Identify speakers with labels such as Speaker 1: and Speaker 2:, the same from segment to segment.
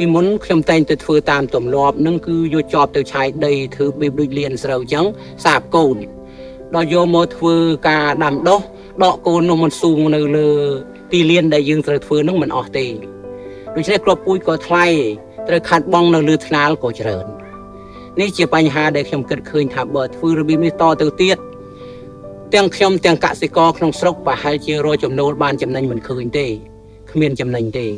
Speaker 1: ពីមុនខ្ញុំតែងតែធ្វើតាមទម្លាប់នឹងគឺយកចបទៅឆាយដីធ្វើបៀបដូចលៀនស្រូវអញ្ចឹងសាបកូនដល់យកមកធ្វើការដាំដុះដកកូននោះមិនស៊ូងនៅលើទីលានដែលយើងត្រូវធ្វើនឹងមិនអស់ទេដូច្នេះគ្រាប់ពូជក៏ថ្លៃត្រូវខាត់បងនៅលើថ្នាលក៏ច្រើននេះជាបញ្ហាដែលខ្ញុំគិតឃើញថាបើធ្វើរបៀបនេះតទៅទៀតទាំងខ្ញុំទាំងកសិករក្នុងស្រុកប្រហែលជារកចំណូលបានចំណេញមិនឃើញទេគ្មានចំណេញទេ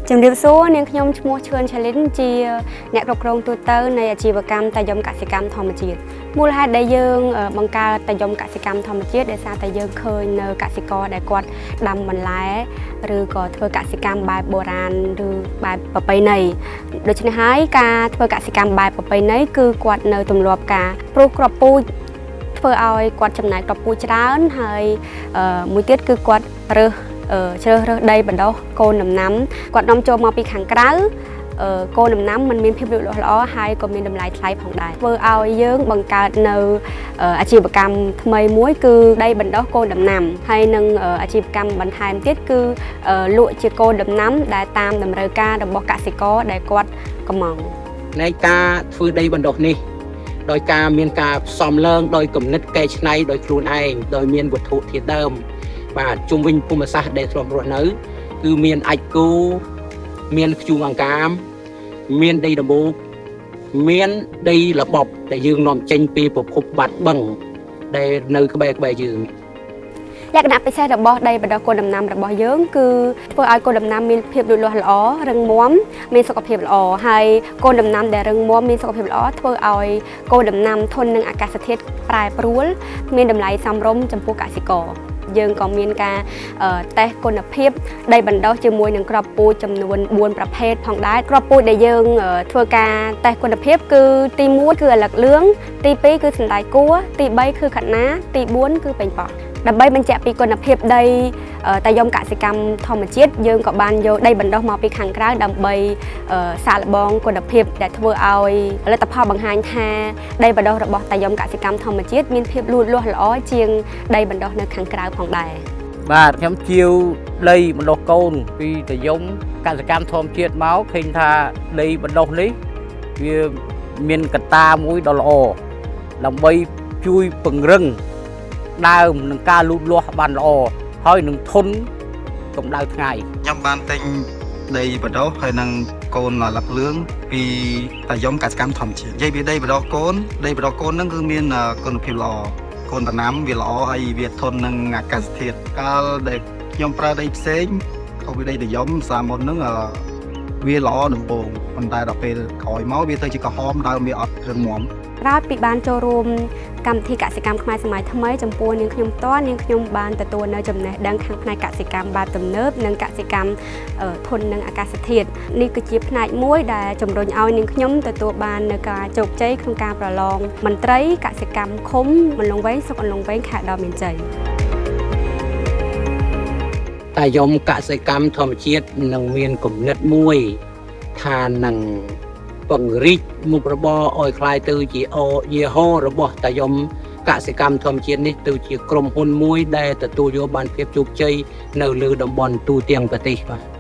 Speaker 2: ជំរាបសួរនាងខ្ញុំឈ្មោះឈឿនឆាលីនជាអ្នកគ្រប់គ្រងទូទៅនៃអាជីវកម្មតាយមកសិកម្មធម្មជាតិមូលហេតុដែលយើងបង្កើតតាយមកសិកម្មធម្មជាតិដោយសារតែយើងឃើញនៅកសិករដែលគាត់ដាំបន្លែឬក៏ធ្វើកសិកម្មបែបបុរាណឬបែបប្រពៃណីដូច្នេះហើយការធ្វើកសិកម្មបែបប្រពៃណីគឺគាត់នៅទម្លាប់ការព្រោះគ្រាប់ពូជធ្វើឲ្យគាត់ចំណាយគ្រាប់ពូជច្រើនហើយមួយទៀតគឺគាត់រើសជ្រើសរើសដីបណ្ដុះកូនដំណាំគាត់នាំចូលមកពីខាងក្រៅកូនដំណាំមិនមានភាពលូតលាស់ល្អហើយក៏មានតម្លៃថ្លៃផងដែរធ្វើឲ្យយើងបង្កើតនៅអាជីវកម្មថ្មីមួយគឺដីបណ្ដុះកូនដំណាំហើយនឹងអាជីវកម្មបន្ថែមទៀតគឺលក់ជាកូនដំណាំដែលតាមតម្រូវការរបស់កសិករដែលគាត់កម្ម៉ង់
Speaker 1: នៃការធ្វើដីបណ្ដុះនេះដោយការមានការផ្សំឡើងដោយគំនិតកែច្នៃដោយខ្លួនឯងដោយមានវត្ថុធាតុដើមបាទជុំវិញភូមិសាស្ត្រដែលធ្លាប់រស់នៅគឺមានអាចមគោមានធ្យូងអង្កាមមានដីដំបូកមានដីល្បប់ដែលយើងនាំចេញពីប្រភពបាត់បឹងដែលនៅក្បែរៗយើង
Speaker 2: លក្ខណៈពិសេសរបស់ដីបណ្ដុះកូនដំណាំរបស់យើងគឺធ្វើឲ្យកូនដំណាំមានភាពលូតលាស់ល្អរឹងមាំមានសុខភាពល្អហើយកូនដំណាំដែលរឹងមាំមានសុខភាពល្អធ្វើឲ្យកូនដំណាំធន់នឹងអាកាសធាតុប្រែប្រួលមានតម្លៃសមរម្យចំពោះកសិករយើងក៏មានការតេស្តគុណភាពដីបណ្ដុះជាមួយនឹងគ្រាប់ពូជចំនួន4ប្រភេទផងដែរគ្រាប់ពូជដែលយើងធ្វើការតេស្តគុណភាពគឺទី1គឺឪឡឹកលឿងទី2គឺសណ្តែកគួរទី3គឺខាត់ណាទី4គឺប៉េងប៉ោះដើម្បីបញ្ជាក់ពីគុណភាពដីតាយមកសិកម្មធម្មជាតិយើងក៏បានយកដីបណ្ដុះមកពីខាងក្រៅដើម្បីសាកល្បងគុណភាពដែលធ្វើឲ្យផលិតផលបង្ហាញថាដីបណ្ដុះរបស់តាយមកសិកម្មធម្មជាតិមានភាពលូតលាស់ល្អជាងដីបណ្ដុះនៅខាងក្រៅផងដែរ
Speaker 3: បាទខ្ញុំជាវដីបណ្ដុះកូនពីតាយមកសិកម្មធម្មជាតិមកឃើញថាដីបណ្ដុះនេះវាមានកត្តាមួយដ៏ល្អដើម្បីជួយពង្រឹងដើមនឹងការលូតលាស់បានល្អហើយនឹងធន់កម្ដៅថ្ងៃ
Speaker 4: ខ្ញុំបានទិញដីបណ្ដុះហើយនឹងកូនលឹកលឿងពីតាយមកសិកម្មធម្មជាតិនិយាយពីដីបណ្ដុះកូនដីបណ្ដុះកូនហ្នឹងគឺមានគុណភាពល្អកូនដំណាំវាល្អហើយវាធន់នឹងអាកាសធាតុកាលដែលខ្ញុំប្រើដីផ្សេងខុសពីដីតាយមសាមុនហ្នឹងវាល្អដំបូងប៉ុន្តែដល់ពេលក្រោយមកវាទៅជាក្រហមដើមវាអត់រឹងមាំ
Speaker 2: ក្រោយពីបានចូលរួមកម្មវិធីកសិកម្មខ្មែរសម័យថ្មីចំពោះនាងខ្ញុំផ្ទាល់នាងខ្ញុំបានទទួលនៅចំណេះដឹងខាងផ្នែកកសិកម្មបែបទំនើបនិងកសិកម្មធន់នឹងអាកាសធាតុនេះគឺជាផ្នែកមួយដែលជំរុញឲ្យនាងខ្ញុំទទួលបាននៅការជោគជ័យក្នុងការប្រឡងមន្ត្រីកសិកម្មឃុំមន្លងវែងស្រុកអន្លង់វែងខេត្តឧត្តរមានជ័យ
Speaker 1: តាយមកសិកម្មធម្មជាតិនឹងមានគំនិតមួយថានឹងពង្រីកមុខរបរឲ្យក្លាយទៅជាអូយីហោរបស់តាយមកសិកម្មធម្មជាតិនេះទៅជាក្រុមហ៊ុនមួយដែលទទួលយកបានភាពជោគជ័យនៅលើតំបន់ទូទាំងប្រទេសបាទ។